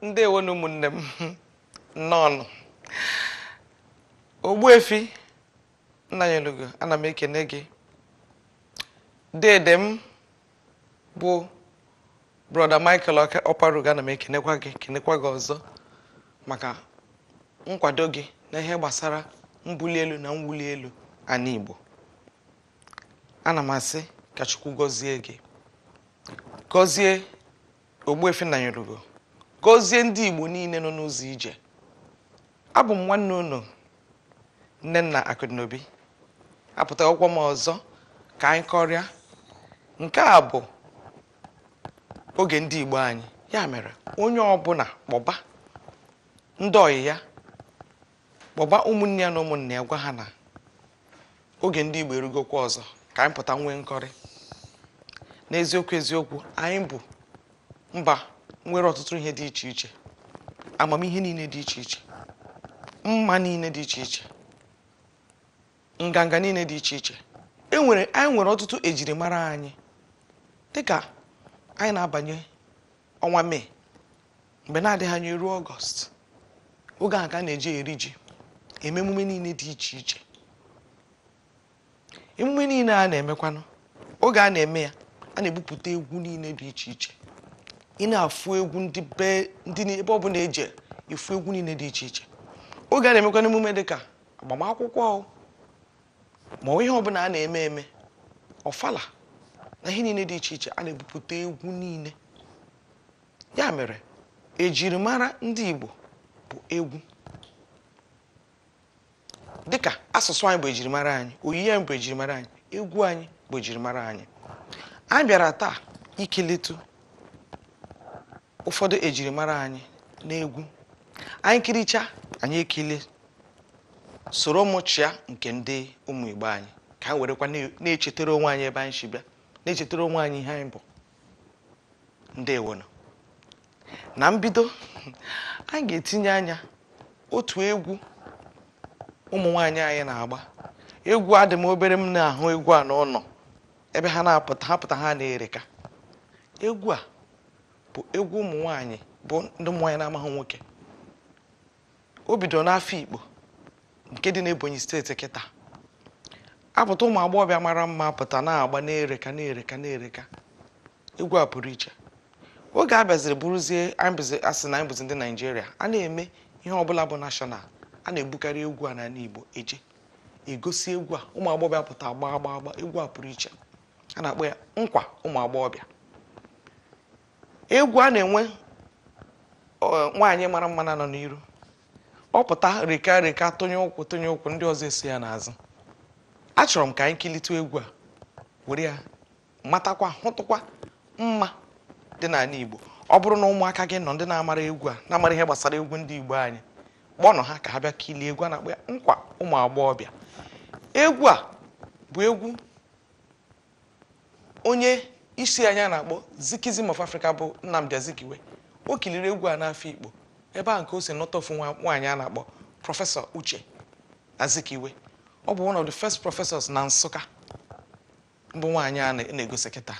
Ndewonu ụmụnne m, nnọọnụ. Ogbuefi Nnanyelugo, ana m ekene gị. Dede m bụ Brother Michael Ọparugo, ana m ekenekwa gị, kenekwa gị ọzọ maka nkwado gị na ihe gbasara mbuli elu na mwuli elu ana Igbo. Ana m asị ka Chukwu gọzie gị, gọzie Ogbuefi Nnanyelugo, gọzie ndị Igbo niile nọ n'ụzọ ije. Abụ m nwanne unu Nnenna Akụdịnobi. Apụtakwụkwọ m ọzọ ka anyị kọrịa. Nke a bụ oge ndị Igbo anyị. Ya mere onye ọbụla kpọba ndị ọyị ya, kpọba ụmụnne ya na ụmụnne ya, gwa ha na oge ndị Igbo erugokwa ọzọ ka anyị pụta nwee nkọrị. N'eziokwu eziokwu, anyị bụ mba nwere ọtụtụ ihe dị iche iche, amamihe niile dị iche iche, mma niile dị iche iche, nganga niile dị iche iche. Anyị nwere ọtụtụ ejirimara anyị. Dịka anyị na-abanye ọnwa Mee, mgbe na-adịghị anya ruo Ọgọst, oge a ka a na-eji eri ji, eme emume niile dị iche iche. Emume niile a na-emekwanụ, oge a na-eme ya, a na-ebupụta egwu niile dị iche iche. Ị na-afụ egwu ndị be ndị ebe ọ bụla eje efu egwu niile dị iche iche. Oge a na-emekwanụ emume dịka agbamakwụkwọ ma ihe ọbụla a na-eme eme, ọfala na ihe niile dị iche iche, a na-ebupụta egwu niile. Ya mere ejirimara ndị Igbo bụ egwu. Dịka asụsụ anyị bụ ejirimara anyị, oyiyi anyị bụ ejirimara anyị, egwu anyị bụ ejirimara anyị. Anyị bịara taa ikeletu ụfọdụ ejirimara anyị n'egwu. Anyị kiricha, anyị ekele, soro mụ chịa nke ndị ụmụ Igbo anyị, ka anyị werekwa na-echetara onwe anyị ebe anyị si bịa, na-echetara onwe anyị ihe anyị bụ. Ndewonu. Na mbido, anyị ga-etinye anya otu egwu ụmụ nwaanyị anyị na-agba. Egwu adị m obere, m na-ahụ egwu a n'ụlọ ebe ha na-apụta, ha pụta ha na-ereka. Egwu a bụ egwu ụmụ nwaanyị, bụ ndị ụmụ nwaanyị na-amaghị nwoke. O bidoro n'Afikpo nke dị n'Ebonyi steeti kịta. Apụta ụmụ agbọghọbịa mara mma pụta na-agba na-ereka na-ereka na-ereka. Egwu a pụrụ iche. Oge a bịaziri bụrụzie asị na anyị bụzi ndị Naịjirịa, a na-eme ihe ọbụla bụ nashọnal, a na-ebukarị egwu a n'ala Igbo eje egosi egwu a. Ụmụ agbọghọbịa pụta agba agba agba. Egwu a pụrụ iche, a na-akpọ ya nkwa ụmụ agbọghọbịa. Egwu a na-enwe nwaanyị mara mma na-anọ n'iru, ọ pụta reka reka, tụnye ụkwụ tụnye ụkwụ, ndị ọzọ esi ya n'azụ. Achọrọ m ka anyị kilite egwu a, were ya matakwa, hụtụkwa mma dị n'ala Igbo. Ọ bụrụ na ụmụaka gị nọ ndị na-amara egwu a, na-amara ihe gbasara egwu ndị Igbo anyị, kpọnụ ha ka ha bịa kilie egwu a na-akpọ ya nkwa ụmụ agbọghọbịa. Egwu a bụ egwu onye isi anyị a na-akpọ Zikism of Africa bụ Nnamdi Azikiwe. O kiliri egwu a n'Afikpo, ebe a nke o si nọta ofu nwaanyị a na-akpọ Prọfesọ Uche Azikiwe. Ọ bụ one of the first professors na Nsụka, mbụ nwaanyị a na-egosi kịta.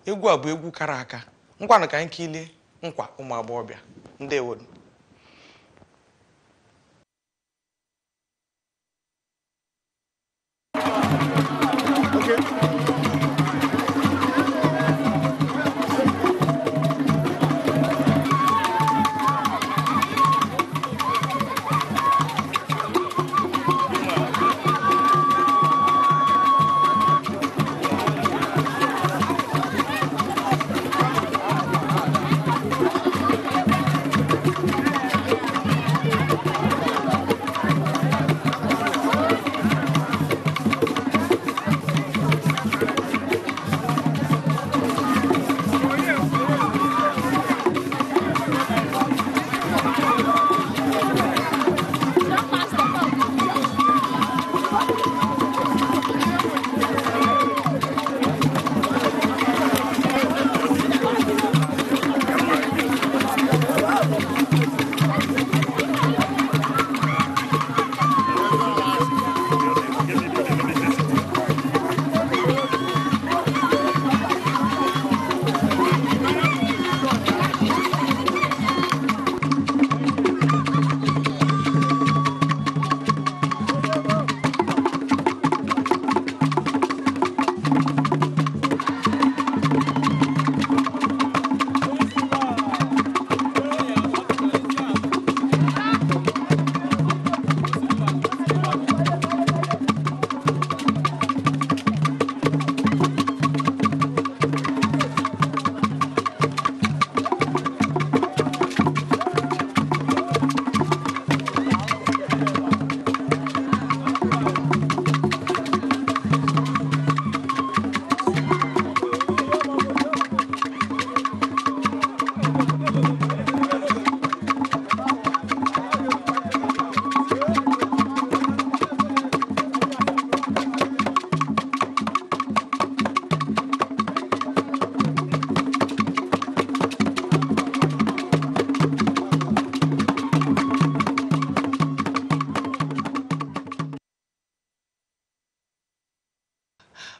Egwu a bụ egwu kara aka. Ngwanụ ka anyị kilie nkwa ụmụ agbọghọbịa. Ndewonu.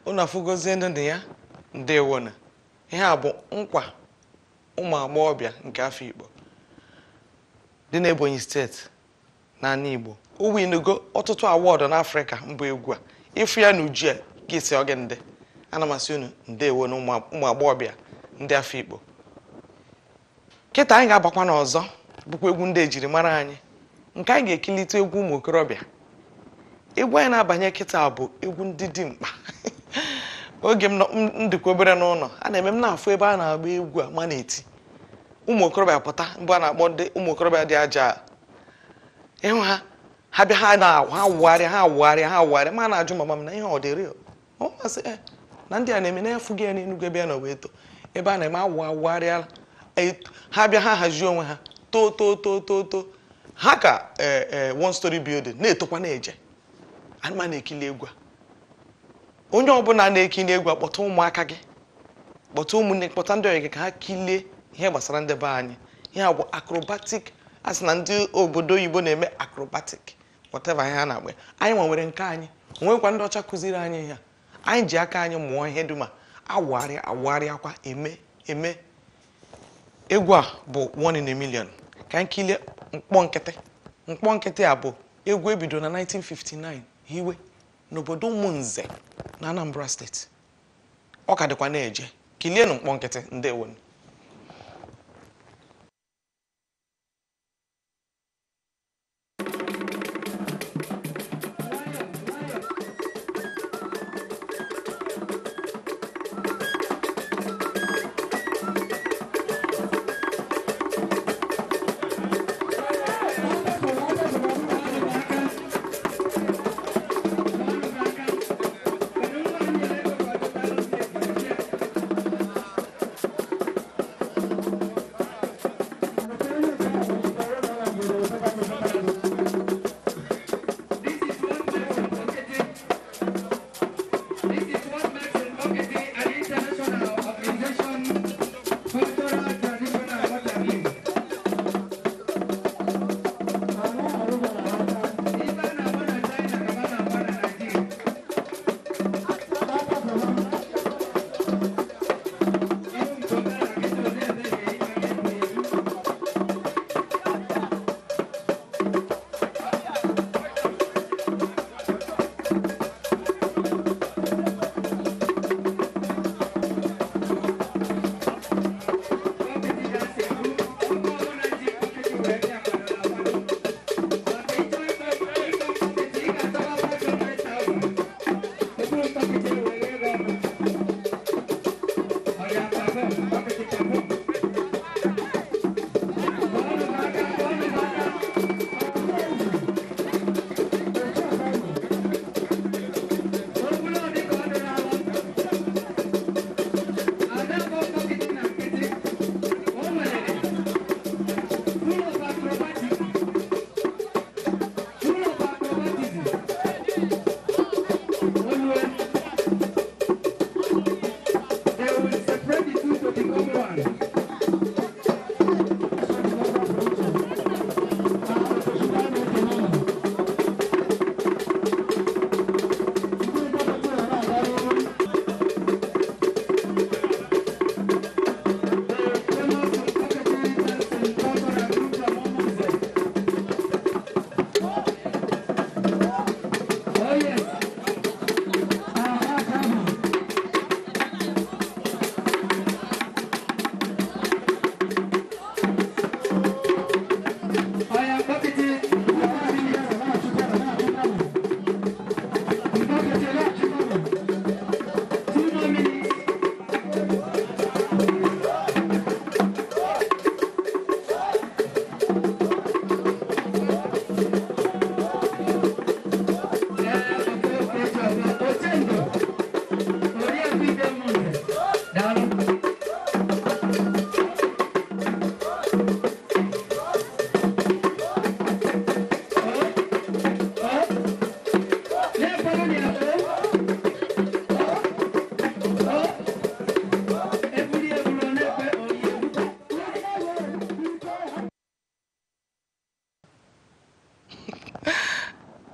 Unu afụgozienụ na ya. Ndewonu. Ihe a bụ nkwa ụmụ agbọghọbịa nke Afikpo dị n'Ebonyi steeti n'ala Igbo. O winugo ọtụtụ awọdụ n'Afrịka mbụ egwu a. Ịfụ ya na uju a gị si oge ndị. Ana m asị unu ndewo na ụmụ agbọghọbịa ndị Afikpo. Kịta anyị ga-abakwa n'ọzọ bụkwa egwu ndị ejiri mara anyị. Nke anyị ga-ekilite egwu ụmụ okorobịa. Egwu anyị na-abanye kịta bụ egwu ndị dimkpa. Oge m dịkwa obere n'ụlọ, a na-eme m na-afụ ebe a na-agba egwu a ma na-eti. Ụmụ okorobịa pụta mbụ a na-akpọ ndị ụmụ okorobịa dị aja. Ịhụ ha, ha bịa ha na-awụgharị ha awụgharị ha awụgharị ma na-ajụ mama m na ihe ọ dị real. Ọ masị na ndị a na-eme na-efu gị ya n'Enugu ebe ya nọ wee too. Ebe a na-eme awụ awụgharịala. Ha bịa ha hazie onwe ha too too too too too. Ha ka one story building na-etokwa na-eje. Ana m na-ekili egwu a. Onye ọbụla na-ekili egwu a kpọta ụmụaka gị, kpọta ụmụnne, kpọta ndị ọyị gị ka ha kilie ihe gbasara ndị be anyị. Ihe a bụ acrobatic, a sị na ndị obodo oyibo na-eme acrobatic, whatever ihe ha na-akpọ ya. Anyị nwere nke anyị, onwekwa ndị ọcha kụziri anyị ihe a. Anyị ji aka anyị mụọ ihe dum a awụgharị awụgharịakwa eme eme. Egwu a bụ one in a million. Ka anyị kilie mkpọ nkịtị. Mkpọ nkịtị a bụ egwu ebido na 1959 hiwe n'obodo Ụmụnze na Anambra steeti. Ọ ka dịkwa na-eje. Kilienụ mkpọ nkịtị. Ndewonu.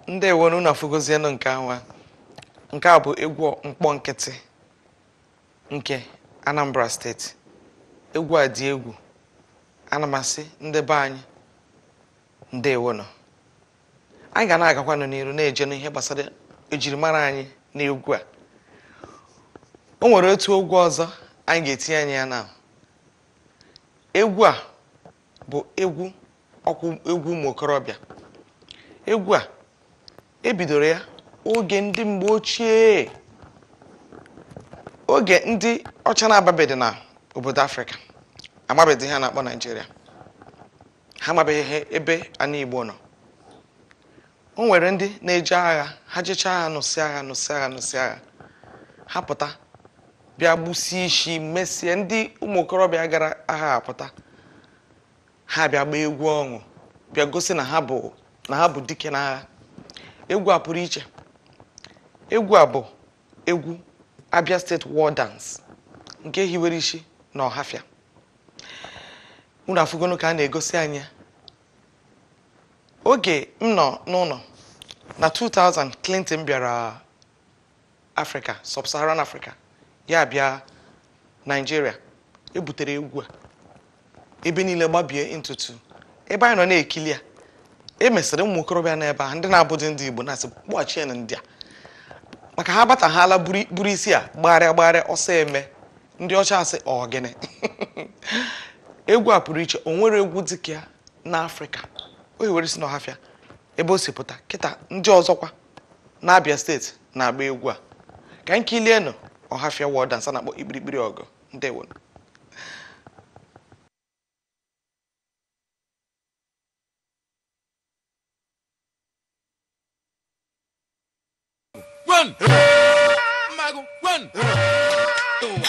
Ndewo unu afụgozienụ nke anwa. Nke a bụ egwu mkpọ nkịtị nke Anambra Steeti. Egwu a dị egwu. Ana m asị ndị be anyị ndewonụ. Anyị ga na-agakwanụ n'iru na-eje n'ihe gbasara ejirimara anyị n'egwu a. O nwere otu egwu ọzọ anyị ga-etinye anya ya na egwu a bụ egwu ọkwụ egwu ụmụ okorobịa. Egwu a ebidoro ya oge ndị mgbe ochie, oge ndị ọcha na-ababeghị na obodo Afrịka, amabeghị ihe a na-akpọ Naịjirịa, ha amabeghị ihe ebe ana Igbo nọ. O nwere ndị na-eje agha, ha jechaa agha, nụsị agha, nụsị agha, nụsị agha, ha pụta bịa gbusie isi mesie. Ndị ụmụ okorobịa gara agha apụta, ha bịa gbaa egwu ọṅụ, bịa gosi na ha bụ dike n'agha. Egwu a pụrụ iche. Egwu a bụ egwu Abia State War Dance nke hiwere isi na Ọhafịa. Unu afụgonu ka a na-egosi anyị ya. Oge m nọ n'ụlọ na 2000, Clinton bịara Afrịka, Sub-Saharan Africa, ya bịa Nigeria, ebutere egwu a ebe niile gbabie ntutu. Ebe anyị nọ na-ekili ya, e mesịrị ụmụ okorobịa n'ebe ahụ ndị na-abụghị ndị Igbo na-asị kpọghachie na ndị a, maka ha bataghala buru isi a gbagharịa gbagharịa ọsọ eme ndị ọcha asị ọ gịnị. Egwu a pụrụ iche. O nwere egwu dịka ya n'Afrịka. O hiwere isi n'Ọhafịa ebe o si pụta. Kịta ndị ọzọkwa n'Abia Steeti na-agba egwu a. Ka anyị kilienụ Ọhafịa War Dance a na-akpọ ikpirikpiri ọgụ. Ndewo. One, Mago, one, two.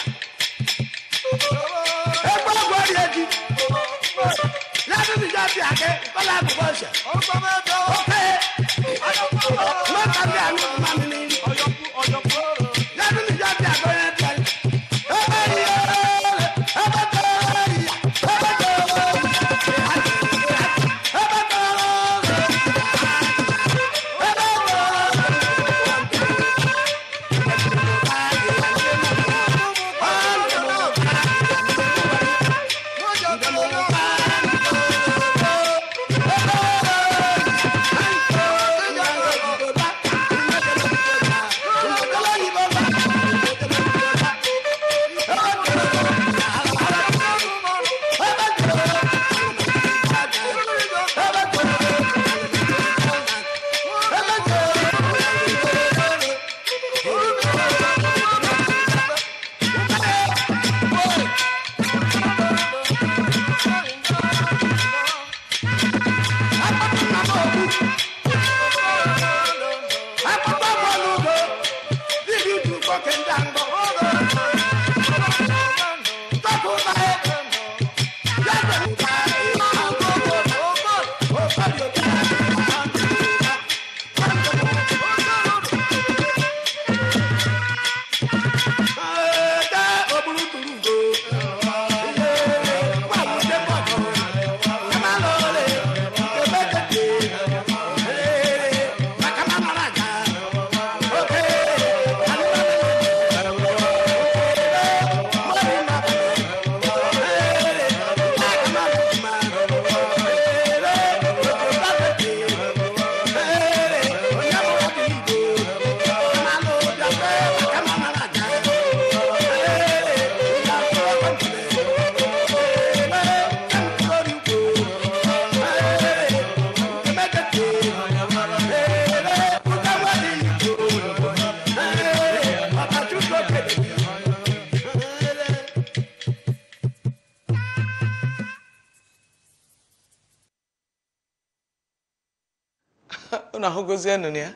Unu ahụgozienụ na ya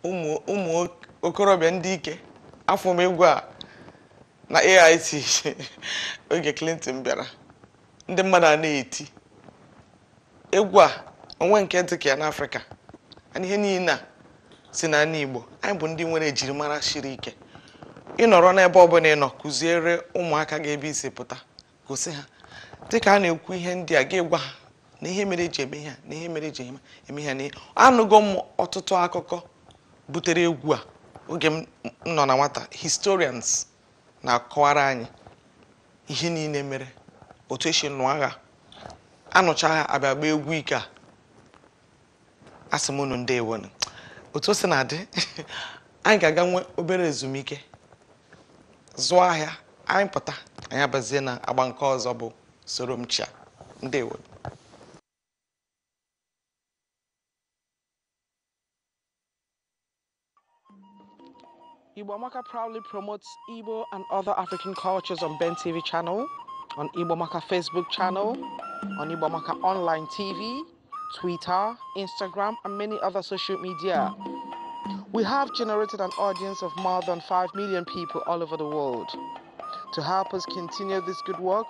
ụmụ okorobịa ndị ike. Afọ m egwu a na AIT oge Clinton bịara, ndị mmadụ a na-eti egwu a onwe nke dị ka ya n'Afrịka. Ihe niile a si n'ala Igbo. Anyị bụ ndị nwere ejirimara siri ike. Ịnọrọ n'ebe ọbụla ị nọ kụziere ụmụaka gị ebe isi pụta, gosi ha dịka a na-ekwu ihe ndị a, gị gwa ha na ihe mere eji eme ihe a, na ihe mere eji eme ihe a, na ihe. Anụgo m ọtụtụ akụkọ butere egwu a. Oge m nọ na nwata, historians na-akọwara anyị ihe niile mere, otu esi nụọ agha, anụcha agha, abịa gbaa egwu ike. A asị m unu ndewonu. Otu o si na-adị, anyị ga-aga nwee obere ezumike, zụọ ahịa anyị, pụta, anyị abazie na agba nke ọzọ bụ soro m chia. Ndewo. Igbo Amaka proudly promotes Igbo and other African cultures on Ben TV channel, on Igbo Amaka Facebook channel, on Igbo Amaka online TV, Twitter, Instagram, and many other social media. We have generated an audience of more than 5 million people all over the world. To help us continue this good work,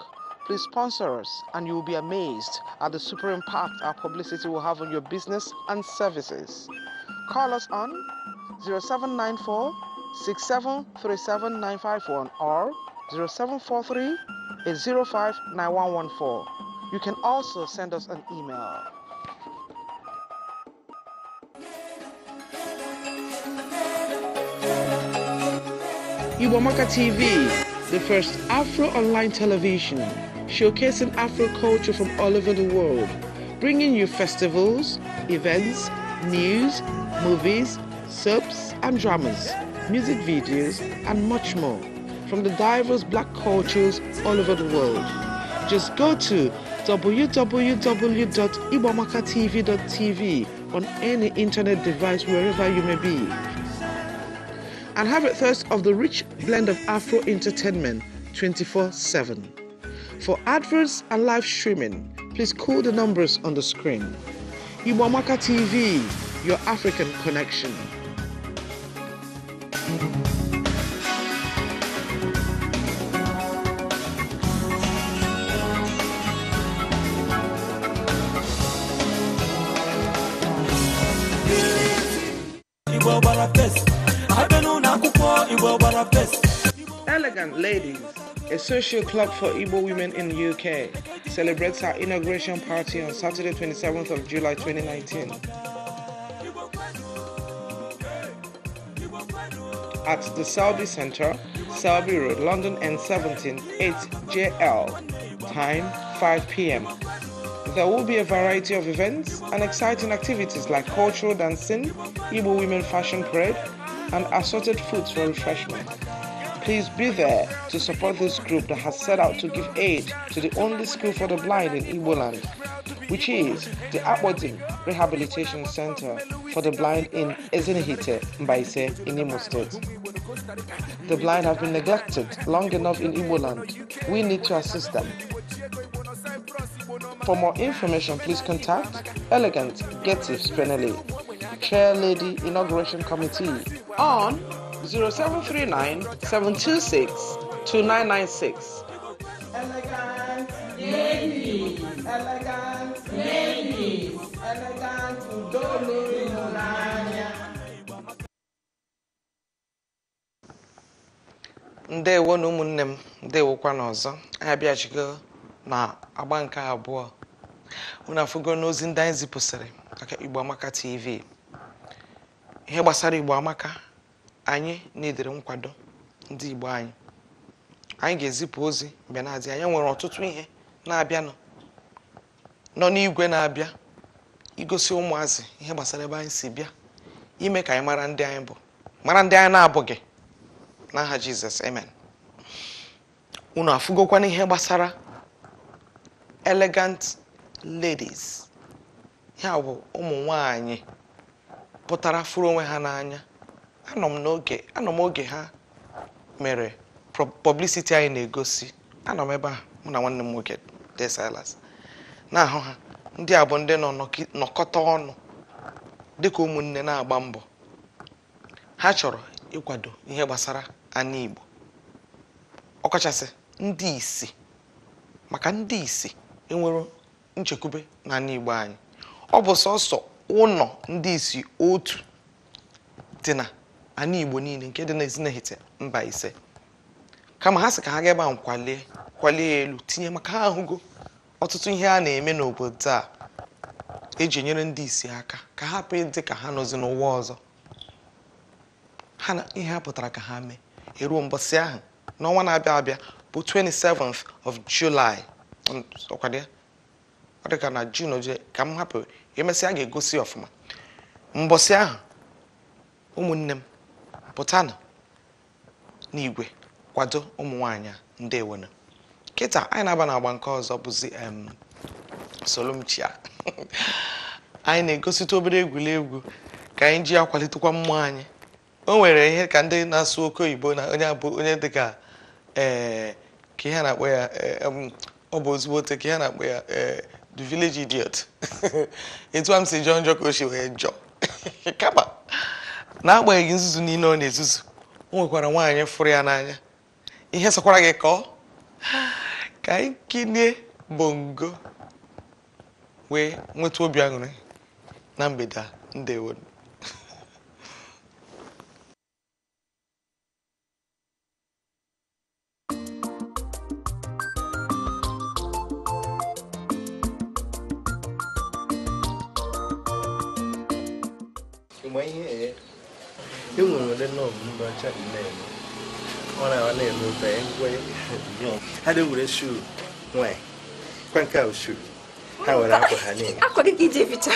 please sponsor us, and you will be amazed at the super impact our publicity will have on your business and services. Call us on 0794 6737 951 or 0743 805 9114. You can also send us an email. Igbo Amaka TV, the first Afro online television showcasing Afro culture from all over the world, bringing you festivals, events, news, movies, soaps and dramas, music videos, and much more from the diverse black cultures all over the world. Just go to www.igboamakatv.tv on any internet device wherever you may be and have a thirst of the rich blend of Afro entertainment 24/7. For adverts and live streaming, please call the numbers on the screen. Igbo Amaka TV, your African connection. Igbo gbara first, abịa n'ụlọ akwụkwọ, Igbo gbara first. Elegant Ladies, a social club for Igbo women in the UK, celebrates our inauguration party on Saturday, 27th of July 2019 at the Selby Centre, Selby Road, London N17 8JL. Time 5 p.m. There will be a variety of events and exciting activities like cultural dancing, Igbo women fashion parade, and assorted foods for refreshment. Please be there to support this group that has set out to give aid to the only school for the blind in Igboland, which is the Akbodim Rehabilitation Center for the Blind in Ezinihite, Mbaise, in Imo State. The blind have been neglected long enough in Igboland. We need to assist them. For more information, please contact Elegant Getty Spinelli, Chair Lady Inauguration Committee, on 0739 726 2996. Elegant ladies, elegant ladies, elegant udolu ịhụnanya. Ndewo na ụmụnne m, ndewokwa n'ọzọ. Anyị abịachigo na agba nke abụọ. Unu afụgo n'ozi ndị anyị zipụsịrị maka Igbo Amaka TV. Ihe gbasara Igbo Amaka, anyị na-edere nkwado ndị Igbo anyị. Anyị ga-ezipụ ozi mgbe na-adịghị anya. Nwere ọtụtụ ihe na-abịanụ nọ n'igwe na-abịa igosi ụmụazị ihe gbasara ebe anyị si bịa, ime ka anyị mara ndị anyị bụ, mara ndị anyị na-abụghị. N'aha Jizọs, amen. Unu afụgokwana ihe gbasara Elegant Ladies. Ya bụ ụmụ nwanyị pụtara fụrụ onwe ha n'anya. Anọ m n'oge, anọ m oge ha mere publicity anyị na-egosi. Anọ m ebe a, mụ na nwanne m nwoke De Silas na-ahụ ha. Ndị a bụ ndị nọ nọkọta ọnụ dịka ụmụnne na-agba mbọ. Ha chọrọ ịkwado ihe gbasara ana Igbo, ọkachasị ndị isi, maka ndị isi enwere nchekwube na ana Igbo anyị. Ọ bụ sọsọ ụlọ ndị isi otu dị na ana Igbo niile nke dị na Ezinihite Mbaise. Kama ha sị ka ha ga ebe ahụ kwalie kwalie ya elu tinye, maka ha ahụgo ọtụtụ ihe a na-eme n'obodo a eji enyere ndị isi aka ka ha hapụ ịdị ka ha nọzi n'ụwa ọzọ. Ha na ihe ha pụtara ka ha mee eruo mbọsị ahụ n'ọnwa na-abịa abịa bụ 27th of July. Ọkwado ya ọ dị ka na June oje ka m hapụ emesịa a ga-egosi ọfụma mbọsị ahụ. Ụmụnne m, pụtanụ n'igwe kwado ụmụ nwaanyị a. Ndewonu. Kịta anyị na-aba n'agba nke ọzọ bụzi Solomchia. Anyị na-egosite obere egwuregwu ka anyị ji akwalitekwa mmụọ anyị. O nwere ihe ka ndị na-asụ oke oyibo na onye abụ onye dịka ee ka ihe a na-akpọ ya ọ bụ ozugbo ote ka ihe a na-akpọ ya the village idiot. Etu a m si jọọ njọ ka o si wee jọọ, kama n'agbanyeghị nzuzu niile ọ na-ezuzu, o nwekwara nwaanyị fụrụ ya n'anya. Ihe sọkwara gị kọọ ka anyị kinie bongo wee nweta obi aṅụrị na mgbede a. Ndewo. Mgbe ihe e nwere ole nọọbụ ndị ọcha dị na-eme ọ na-eme ụtọ ngwe ha dị were shuu nwanyị kwa nke a shuu ha were akwa ha niile akwa gị ka iji eficha.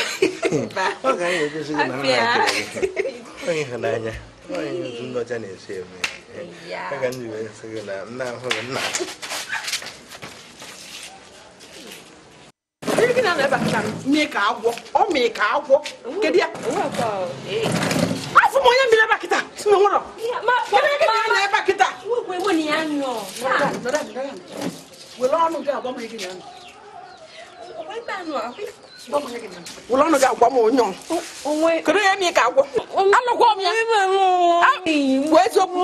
Ọ ga anyị egosi gị na ha na-akịrị gị onye ịhụnanya onye otu ndị ọcha na-esi eme ya ka m ji wee sị gị na nna ahụ gị nna. Mee ka agwọ ọ mee ka agwọ kedu ya afọ m onye mmiri ebe a kịta si na nwụrọ kedu ebe na ebe a kịta were ọnụ gị agwa m gị na were ọnụ gị agwa m onye kedu onye mee ka agwọ alụkwa m ya mgbe eziokwu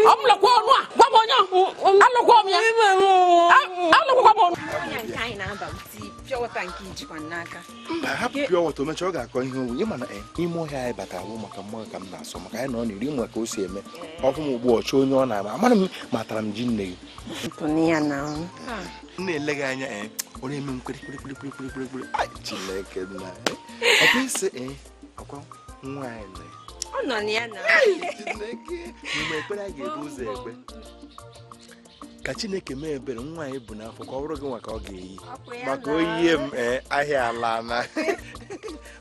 ọ m lụkwa ọnụ a gwa m onye alụkwa m ya alụkwa m ọnụ. Mba, hapụ pure water, omechaa ọ ga-akọ ihe owu. Ịma na ime ọhịa anyị batara bụ maka mmụọ ka m na-asọ maka anyị nọ n'iri nwe ka o si eme ọfụ m ugbu ọchọ onye ọ na-ama amara m matara m ji nne gị m na-ele gị anya ọ na-eme m kwere. Ai, Chineke nna ọkwa isi ọkwa nwa anyị nọ ya na Chineke mgbe ekpere a ga-ebu ụzọ ekpe ka Chineke mee ebere nwa anyị bụ n'afọ ka ọ bụrụ gị nwa ka ọ ga-eyi maka oyiye m ahịa ala na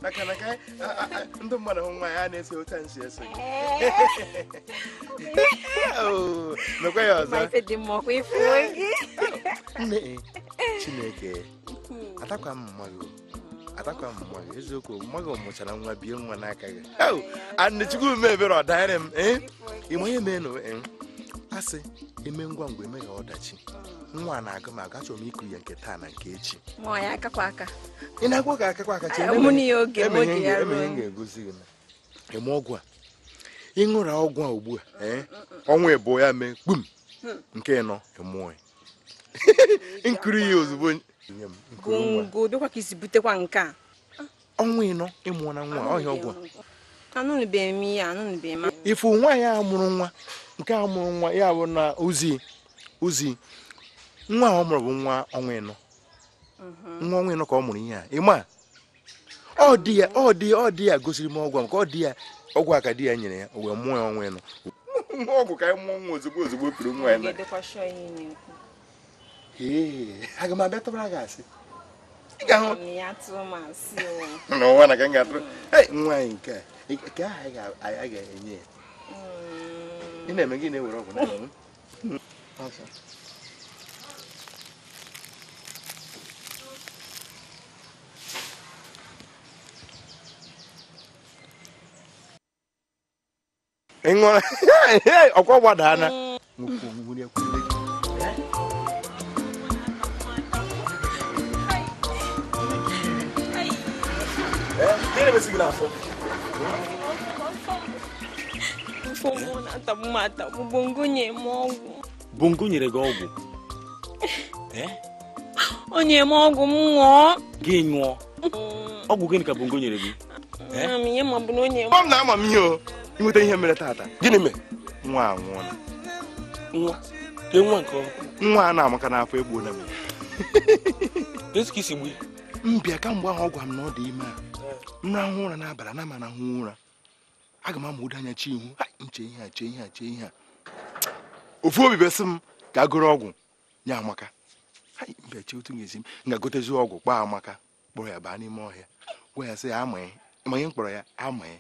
maka na ka ndị mmadụ hụ nwa ya na-eso otu nsi eso gị mekwa ya ọzọ. Nne Chineke atakwa m mmadụ atakwa m mmadụ eziokwu mmadụ mụchara nwa bie nwa n'aka gị anne Chukwu mee ebere ọ danyere m ịma ihe mee nụ asị eme ngwa ngwa eme ka ọdachi nwa na-agụ ma agachọ m ịkụ ya nke taa na nke echi. Ị na-agwa ka akakwa aka chi emeghe m ga-egosi gị na eme ọgwụ a ịṅụra ọgwụ a ugbu a ọnwa ịbụọ ya mee kpum nke ịnọ ịmụọ ya nkiri ya ozugbo nye m ọnwa ịnọ ịmụọ na nwa ọhịa ọgwụ a. Ifu nwaanyị a mụrụ nwa nke a mụrụ nwa ya bụ na ozi ozi nwa ọ mụrụ bụ nwa ọnwa ịnọ nwa ọnwa ịnọ ka ọ mụrụ ihe a ịma ọ dị ya gosiri m ọgwụ a maka ọ dị ya ọgwụ a ka di ya nyere ya o wee mụọ ya ọnwa ịnọ nwa ọgwụ ka anyị mụọ nwa ozugbo ozugbo kuru nwa ya na ee aga m abịa tụbara gị asị ị ga-ahụ n'ụwa na ka m ga-atụrụ nwa anyị nke a nke ahụ anyị ga-enye ya ị na-eme gị na-ewere ọgwụ na-eme. Ị ṅụrụ ọkwa gbadaana Bongo nyere gị ọgwụ. O nye m ọgwụ m ṅụọ. Gị ṅụọ? Ọgwụ gịnị ka Bongo nyere gị? Ọ m na-ama m ihe o inweta ihe mere tata. Gịnị mere? Nwa anwụọla. Nwa? Lee nwa nke ọ? Nwa a na-amaka n'afọ egbuola m. Etu ka isi gbuo? M bịa kamgbe ahụ ọ gwara m na ọ dị ime a. M rahụ ụra n'abalị na m arahụ ụra. Aga m amụdo anya chi ihu nche ihe a che ihe a che ihe a ofu obi besị m ka goro ọgwụ nye Amaka mbịa che otu ga-esi m ga-agotezi ọgwụ kpaa Amaka kpọrọ ya baa n'ime ọhịa gwa ya sị ya amaghị ma ihe mkpọrọ ya amaghị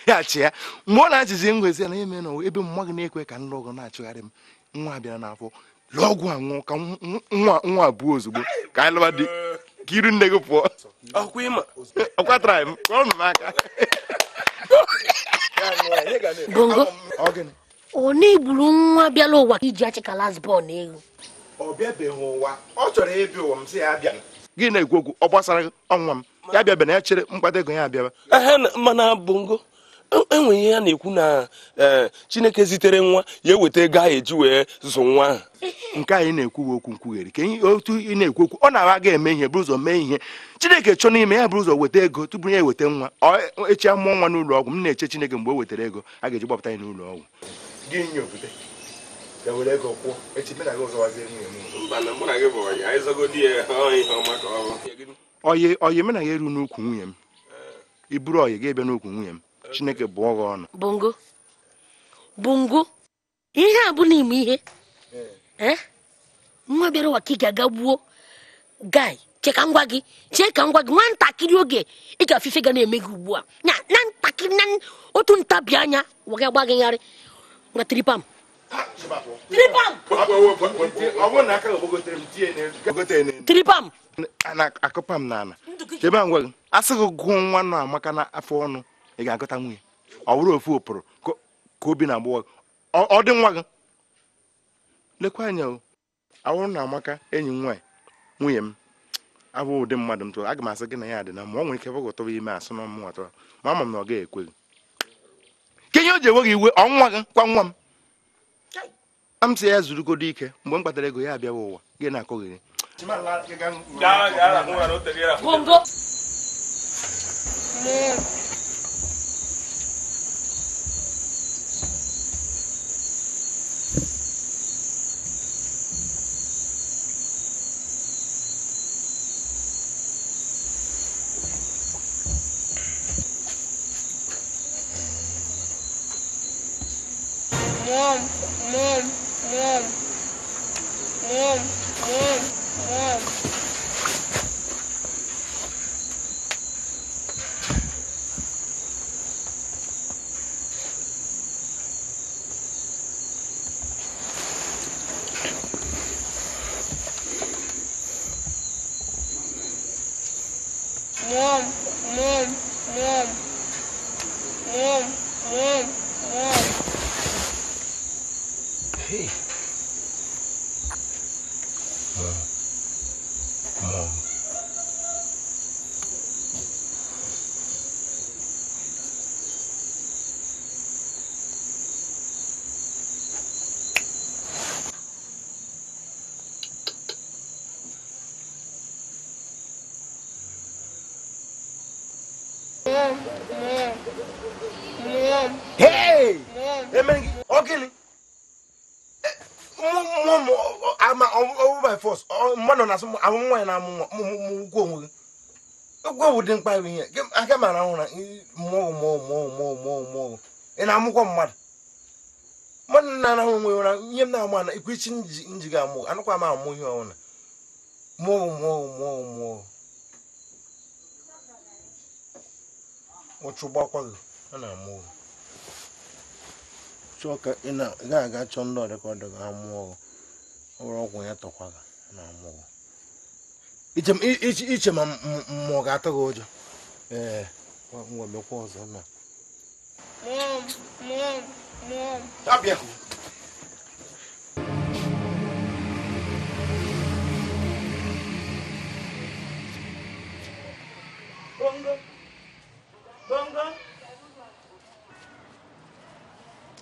ya chi ya mgbe ọ na-achịzi ngwezi ya na eme na ebe mma gị na-ekwe ka nlụ ọgụ na-achụgharị m nwa bịara n'afọ lụọ ọgwụ a nwụọ ka nwa nwa abụọ ozugbo ka anyị lụba di ka iru nne gị pụọ ọkwatara m kpọrọ m aka Bongo ọ na-egburu nwa bịara ụwa iji achị ka last born ewu ọ bịabeghị ụwa ọ chọrọ ịbịa ụwa m sị ya abịa gị na-ekwu okwu ọ gbasara ọnwa m ya bịa bịa na ya chere mkpata ego ya abịaba mana Bongo enwe ihe a na-ekwu na Chineke zitere nwa ya eweta ego ahụ eji wee zụ nwa ahụ nke anyị na-ekwu okwu nkwugheri ka otu ị na-ekwu okwu ọ na-agha ga eme ihe buru ụzọ mee ihe Chineke chọọ n'ime ya buru ụzọ weta ego tupu ya eweta nwa echi amụọ nwa n'ụlọ ọgwụ m na-eche Chineke mgbe o wetara ego a ga-eji gbapụta ya n'ụlọ ọgwụ gị nye obodo ya were ego kwụọ echi mena gị ụzọwazie nwunye m oyi oyi mena ya eru n'ukwu nwunye m i buru oyi ga-ebịa n'ukwu nwunye m Chineke bụọ gị ọnụ Bongo Bongo ihe a bụ n'ime ihe nwa bịara ụwa ka ị ga-aga gbuo guy chee ka ngwa gị nwatakịrị oge ị ga-afịfe ga na-eme gị ugbu a na ntakịrị na otu ntabi anya ụwa gị agba gị gharị ngwa tripam tripam akụpa m n'ala chebe ngwa gị asị gị gụọ nwa nọ Amaka na afọ ọnụ ị ga-agụta nwunye ọ bụrụ ofu ụpụrụ ka obi na-agbụwa ọ dị nwa gị lekwa anya o awụrụ na Amaka enyi m nwaanyị nwunye m abụ ụdị mmadụ m tụrụ aga m asị gị na ya dị na ma ọ nwere ike bụgụtụrụ ime asụ na ọmụnwa tụrụ ma ama m na ọ gaghị ekwe gị ka ihe o ji enwe gị iwe ọ nwa gị kwa nwa m am sị ya zurugodo ike mgbe m kpatara ego ya abịawa ụwa gị na-akọghịrị Bongo Mom, mom, mom, mom, mom, mom. Mom, mom, mom, mom, mom, mom. Hey. Mom. Mom. Mom. Mom. Mom. Hey! Mom. Okay. Mom, I'm over by force. Mmadụ na-asụ amụ nwaanyị na-amụ nwa ụgwọ onwe gị ụgwọ bụ dị mkpa ihe aka mara ahụ na mmụọ mmụọ mmụọ mmụọ mmụọ mmụọ ị na-amụkwa mmadụ mmadụ na-arahụ onwe ụra ihe m na-amụ ana ikwu ichi nji ga-amụ anụkwa m amụ ihe ọbụla mmụọ mmụọ mmụọ mmụọ ụchụ gbakwa gị a na-amụ gị chọọ ka ị na-aga chọọ ndị ọdịka ọdị ga amụọ gị ọ bụrụ ọgwụ ya tọkwa gị na-amụ gị iche ma mmụọ ga-atọ gị ụjọ ee ngwa mekwa ọzọ na Mom, mom, mom. Abịa. Bongo. Bongo.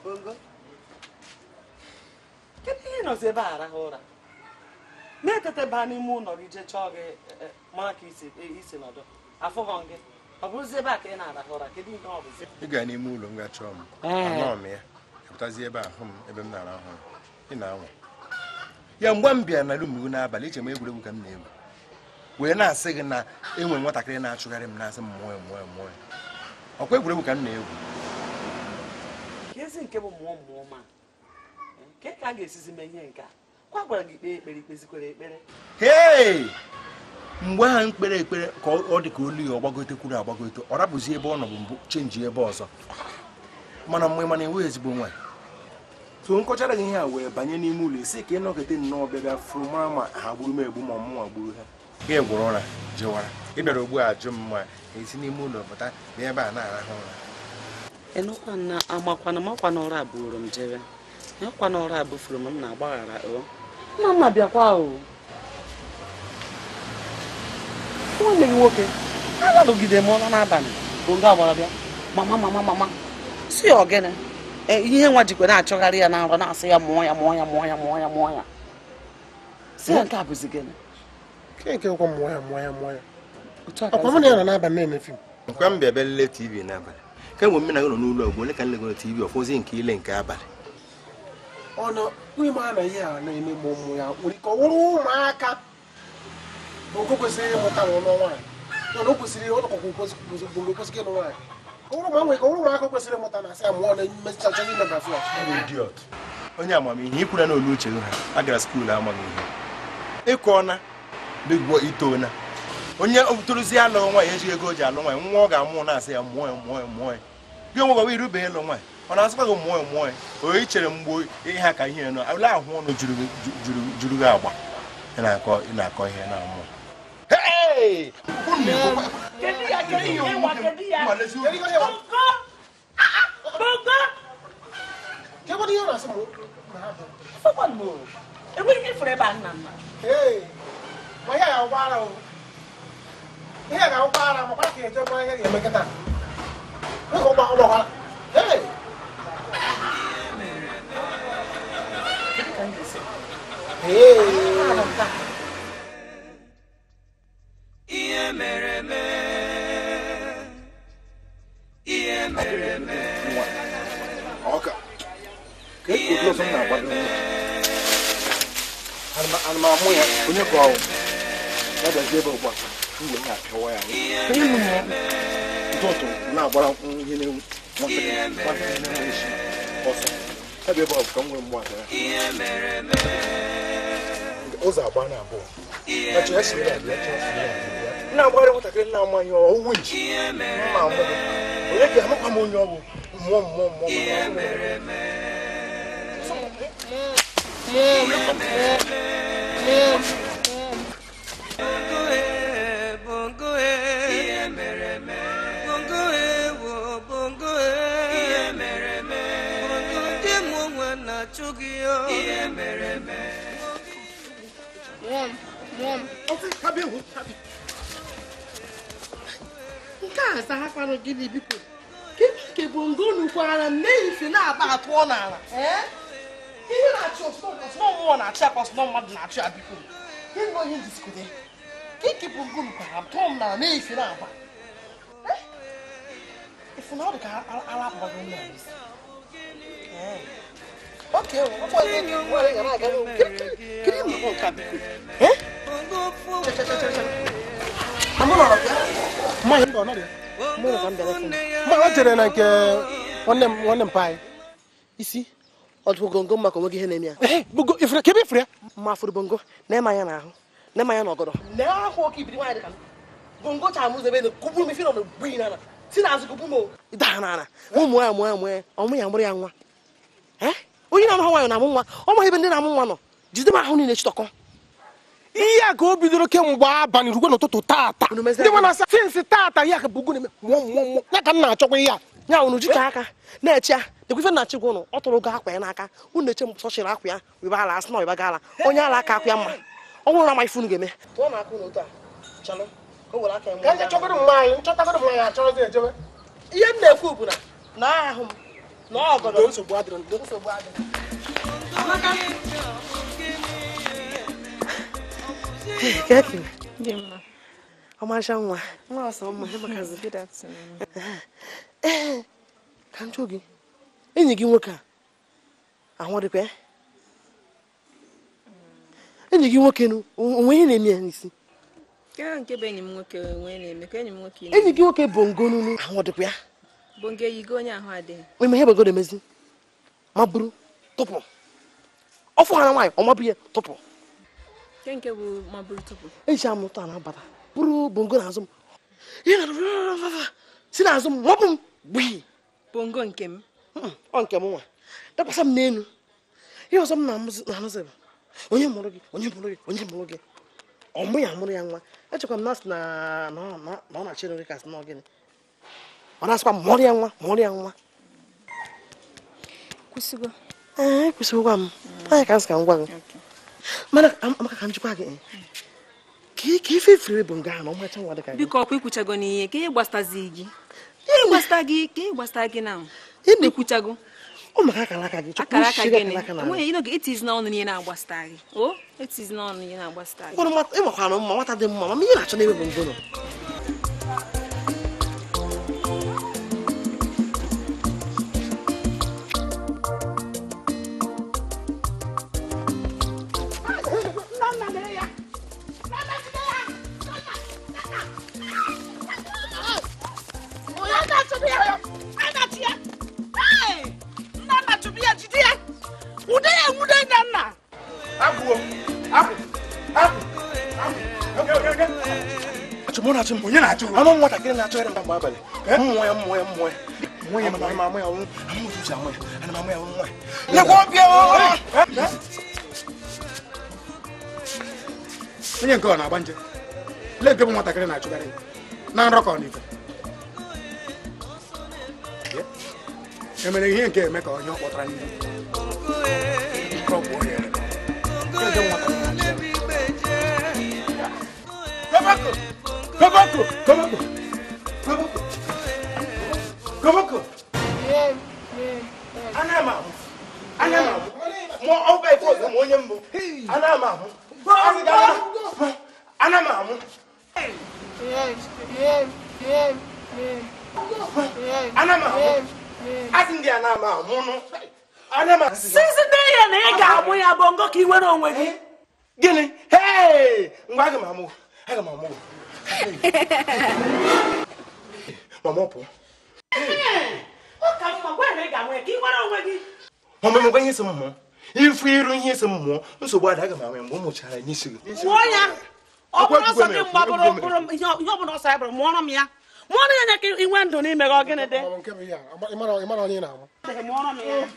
Bongo. Kedu ihe nọzi ebe a arahụ ụra? Na-etete baa n'ime ụlọ gị jee chọọ gị mara ka isi nọdụ afụghọ gị ọ bụrụzi ebe a ka ị na-arahụ ụra kedu ihe ọ bụzi? Ị gara n'ime ụlọ m ga chọọ m anọ m ya pụtazi ebe ahụ m ebe m na-arahụ ụra ị na-anwa ya mgbe m bịara na rum gị n'abalị iche m egwuregwu ka m na-egwu wee na-asị gị na enwe nwatakịrị na-achụgharị m na-asị m mmụọ mmụọ mmụọ ọkwa egwuregwu ka m na-egwu Kezi nke bụ mmụọ mmụọ ma ke ka a ga-esizi mee ihe nke a kwa gwara gị kpee ekpere ikpezikwere ekpere. Hey! Mgbe ha mkpere ekpere ka ọ dị ka olu ya ọgbagotekwuru agbagote ọ rapụzi ebe ọ nọ bụ mbụ chenji ebe ọzọ mana mgbe mana enweghị ezigbo nwaanyị so nkọchara gị ihe a wee banye n'ime ụlọ isi ka ị nọkete nnọọ bịa fụrụ mara ma ha gburu m egbu ma ọmụnwa gburu ha gị gwụrụ ụra jewara ị bịara ugbu a jụ m ma esi n'ime ụlọ pụta bịa ebe a na-arahụ ụra enukwana amakwana makwana ụra buru m jebe nakwana ụra bufuru m na-agbaghara o nna nna bịakwa o nwanne gị nwoke alalụgide m ụra n'abalị bụ nga agbara bịa mama mama mama si ya ogene ihe nwa jikwa na-achọgharị ya na nrọ na-asị ya mụọ ya mụọ ya mụọ ya mụọ ya mụọ ya si ya nke a bụzi gịnị nke nkwa mụọ ya mụọ ya mụọ ya ọkwa mụ na ya nọ n'abalị na-eme fim nkwa m bịa bịa lelee TV n'abalị kemgbe m na gị nọ n'ụlọ ọgwụ ole ka m legoro TV ọfọzi nke ile nke abalị ọnụ onye ma na ihe a na-eme ụmụ ya nwere ike ọ wụrụ ụmụaka bụ nke kwesịrị ịmụta n'ụlọ nwaanyị na o kwesịrị ọnọkọkwa kwesịrị ịnụ nwaanyị ka ọrụ ụmụaka kwesịrị ịmụta na asị ya mụọ na mmechicha ime na flash. Idiot. Onye amamihe ikwura na olu uche ha agara skuulu amaghị ihe ịkọna bigbo itona onye tụrụzi alụ nwaanyị ejighị ego o ji alụ nwaanyị nwa ọ ga-amụ na-asị ya mụọ ya mụọ ya mụọ ya gị onwe gwa irube ịlụ nwaanyị ọ na-asịkwa gị mụọ ya mụọ ya onye chere mgbe ihe a ka ihe nọ ole ahụ ọnụ juru gị agba ị na-akọ ihe na-amụ. Ihe mere eme ihe mere eme ọka ka e kwuru ọsọ m na-agbado ana m amụ ya onye ka ọwụ ya bịazie ebe ugbu a mgbe m na-apịawa ya ntụtụ na-agbara ihe nwatakịrị na-enwe isi ọsọ ya bịa ebe ọ bụ ka m nwere mgbe ya ụzọ agba na abụọ na-agbara nwatakịrị na-amaghị ọwụ nji mma amụ gị onye ka amakwa m onye ọwụ mmụọ mmụọ mmụọ Nke a azakwanụ gịnị biko ke bongo nukwara m na-ehife na-aba atụọ n'ala ihe na-achị ọsọ mmụọ na-achị akwa ọsọ mmadụ na-achị ya biko ihe nọ ihe njisikote ke bongo nukwara m tụọ m n'ala na-ehife na-aba ifu na ọ dị ka ala akpọrọ nna m isi. Oke ma chere na nke nwanne m paị isi ọdụ gongo maka onwe gị ihe na-eme ya kebe ifere ya mma fụrụ bongo na-eme anya n'ahụ na-eme anya n'ọgọdọ na ahụ oke ibiri nwaanyị dị ka m bongo chara m ụzọ ebe na-ekuburu m ife nọ n'ogbu n'ala si n'azụ kubu m daa n'ala ụmụ ya mụọ ya mụọ ya ọmụ ya mụrụ ya nwa onye na-amụ nwaanyị na-amụ nwa ọ maghị ebe ndị na-amụ nwa nọ jide m ahụ niile chịtọkọ ihe a ka o bidoro kemgbe abalị rugwe n'ụtụtụ tata ndị nwa na-asa sinsi tata ihe a ka bugu na-eme mmụọ mmụọ mmụọ ya ka m na-achọkwa ihe a ya unu jite aka na-eche ya dekwa ife na-achị gwa ụnụ ọ tụrụ go akwa ya n'aka unu na-eche m sọchịrị akwa ya webe ala asị na ọyịba gala onye ala aka akwa ya mma ọ nwụrụ na ama ife unu ga-eme tụọ na aka unu otu a chalụ ka o were aka ya ka ndị chọgoro mmanya nchọtagoro mmanya achọrọzi ejebe ihe m na-ekwu bụ na na ahụ m na ọgọdọ nsogbu adịrọ nsogbu adịrọ. Ọmarịcha nwa nwa ọsọ mma ịmakazi. Ee, ka m jụọ gị enyi gị nwoke a ahụ dịkwa ya? Enyi gị nwoke nụ onwe ihe na-eme ya n'isi? Enyi gị nwoke bongo nunu ahụ dịkwa ya? Bongo eyigo onye ahụ adịghị. Ime ihe bongo na-emezi? Ma buru tụpụ. Ọfụ ha na nwaanyị ọ mabụ ya tụpụ. Nke bụ ma buru tụpụ. Eji amụ ụtọ na-abata buru bongo n'azụ m. Ihe na si n'azụ m mabụ m gbii. Bongo nke m? Ọ nke m nwa. Dakwasa m n'elu. Ihe ọzọ m na-anụzi bụ onye mụrụ gị onye mụrụ gị onye mụrụ gị. Ọ mụ ya mụrụ ya nwa. Echekwa m na asị na ọ na-achị nri ka asị na ọ gịnị. Ọ na-asịkwa mụrụ ya nwa mụrụ ya nwa. Kwụsịgo? Ee, kwụsịgokwa m. Anya ka m sị ka m gwa gị. Mana amaka ka m jikwa gị. Ka ife efere bụ nga na ọmacha nwa dị ka gị. Biko ọkwa ikwuchago n'ihe ka ihe gbastazi gị. Ihe gbasta gị ka ihe gbasta gị na. Ikwuchago. Ọ maka akara aka gị. Akara aka gị. Enweghị ịnọ gị etizi n'ọnụ n'ihe na-agbasta gị. O etizi n'ọnụ ihe na-agbasta gị. Ịmakwa na mma nwata dị mma ma ihe na-achọ n'ebe bụ ngono. Onye na-achụ ama nwatakịrị na-achọghịrị mba mgbe abalị mmụọ ya mmụọ ya mmụọ ya mmụọ ya ana m amụ ya ọnwụ ama otu uche amụ ya ana m amụ ya ọnwụ ya lekwa ọbịa onye nke ọ na-agba nje lee nke bụ nwatakịrị na-achụgharị na nrọ ka ọ n'ife emere ihe nke eme ka onye ọ kpọtara n'ihu Koboko! Koboko! Koboko! Koboko! Ana m ahụ. Ana m ahụ. Ma ọ bụ ife ọzọ ma onye mbụ. Ana m ahụ. Ana m ahụ. Ana m ahụ. Asị ndị ana m ahụ nụ. Ana m ahụ. Sisi na ya na ị ga-amụ ya bongo ka ị nwere onwe gị. Gịnị? Hey! Ngwa aga m amụ. Aga m amụ. Mama pụọ. Mama emekwa ihe isi mmụọ. Ifu iru ihe isi mmụọ nsogbu ada aga m ahụ ya mgbe m mụchara ya n'isi gị. Mụọ ya. Ọ bụrụ ọsọ gị mgbe bụrụ ihe ọ bụla ọsọ ya bụrụ mụọrọ m ya. Mụọrọ ya ka inwe ndụ n'ime gị ọ gịnị dị? Ịmara onye na-amụ. Mụọrọ m ya.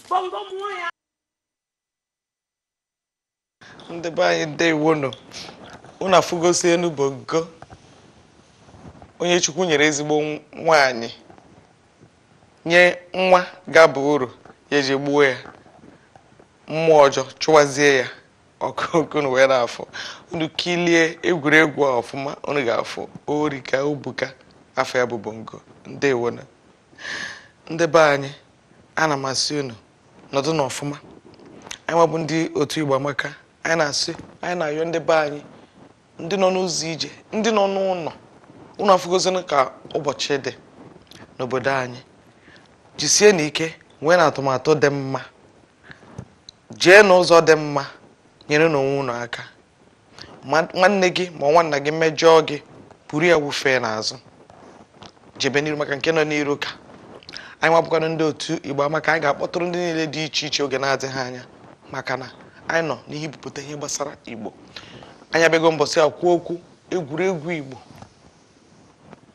Bongo mụọ ya. Ndị be anyị ndewonụ. Unu afụgosi enu bongo. Onye Chukwu nyere ezigbo nwaanyị nye nwa gaba uru ya eji gbuo ya mmụọ ọjọọ chụwazie ya ọkụ unu wee na-afụ unu kilie egwuregwu a ọfụma unu ga-afụ orika obuka afọ ya bụ bongo ndewona. Ndị be anyị ana m asị unu nọdụ n'ọfụma. Anyị nwabụ ndị otu Igbo Amaka anyị na-asị anyị na-ayọ ndị be anyị ndị nọ n'ụzọ ije ndị nọ n'ụlọ unu afụgozinu ka ụbọchị dị n'obodo anyị jisie n'ike nwee na atụmatụ dị mma jee n'ụzọ dị mma nyere n'onwe unu aka nwanne gị ma nwanna gị mejọọ gị buru ya wufee n'azụ jebe n'iru maka nke nọ n'iru ka anyị nwabụkwanụ ndị otu Igbo Amaka anyị ga-akpọtụrụ ndị niile dị iche iche oge na-adịghị anya maka na anyị nọ n'ihe ibupụta ihe gbasara Igbo. Anyị abịago mbọsị a kwuo okwu egwuregwu Igbo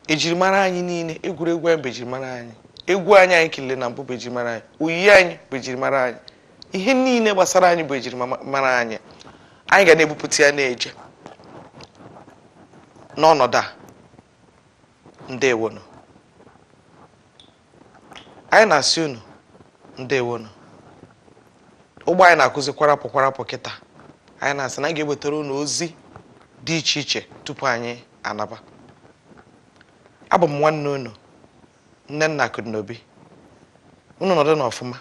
ejirimara anyị niile egwuregwu anyị bụ ejirimara anyị egwu anyị anyị kelere na mbụ bụ ejirimara anyị oyiyi anyị bụ ejirimara anyị ihe niile gbasara anyị bụ ejirimara anyị anyị ga na-ebupụta ya na-eje n'ọnọdụ a. Ndewonụ. Anyị na-asị unu ndewonụ. Ụgbọ anyị na-akụzi kwarapụ kwarapụ kịta anyị na-asị na anyị ga-ewetara unu ozi dị iche iche tupu anyị anaba. Abụ m nwanne unu Nnenna Akụnaobi. Unu nọdụ n'ọfụma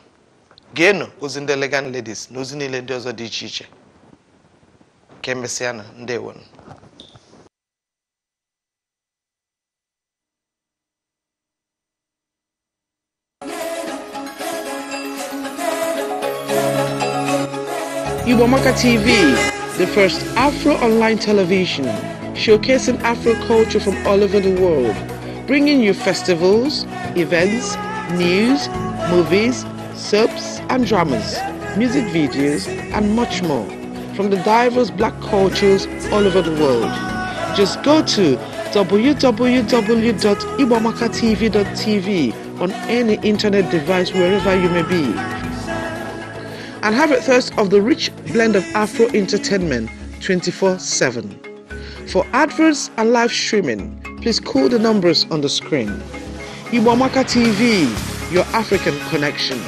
geenụ ozi ndị Elegant Ladies na ozi niile ndị ọzọ dị iche iche ka emesịanụ. Ndewonụ. Igbo Amaka TV, the first Afro online television showcasing Afro culture from all over the world, bringing you festivals, events, news, movies, soaps, and dramas, music videos, and much more from the diverse black cultures all over the world. Just go to www.igboamakatv.tv on any internet device wherever you may be and have a thirst of the rich blend of Afro entertainment 24/7. For adverts and live streaming, please call the numbers on the screen. Igbo Amaka TV, your African connection.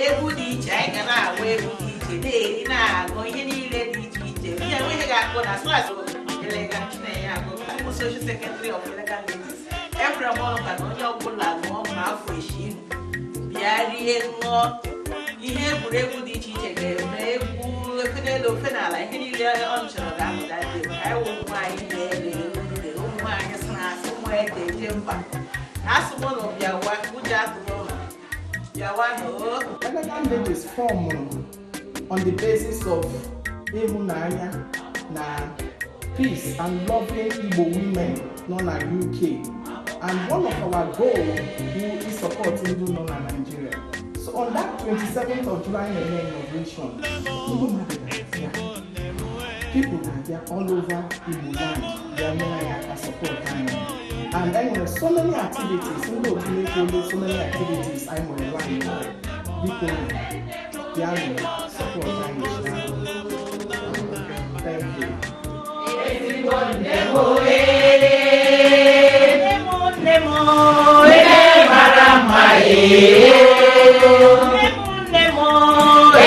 Egwu dị iche anyị ga na-agba, egwu dị iche na-eri na-aṅụ ihe niile dị iche iche. Ihe enweghị ga-akụ na slas Elegant na-enye agụ bụ social secretary of Elegant Ladies. Ephraim Ọnụka na onye ọbụla ṅụọ ma afọ isii bịa rie ṅụọ. Ihe egwuregwu dị iche iche ga-eme, egwu ofe n'elu ofe n'ala, ihe niile ọ chọrọ ga-apụta dị. Anyị wụ ụmụ nwaanyị na-ere ure, ụmụ nwaanyị sị na asị ụmụ ede eje mba asụ m ụlọ bịawa ụjọ atụrụ ụlọ bịawa na. Elegant Ladies formed on the basis of ịhụnanya na peace and loving Igbo women nọ na UK. And one of our goal is support ndị nọ na Nigeria. So on that 27th of July na-eme inauguration, ndị mmadụ ga-abịa. People ga-abịa all over Igbo land bịa nyere anyị aka support anyị. And then there so many activities, ndị otu na-ekwolo so many activities anyị nwere line up. Biko bịanụ support anyị. Thank you. Ezigbo nne m ee, nne m nne m ee, mara mma ee, nne m nne m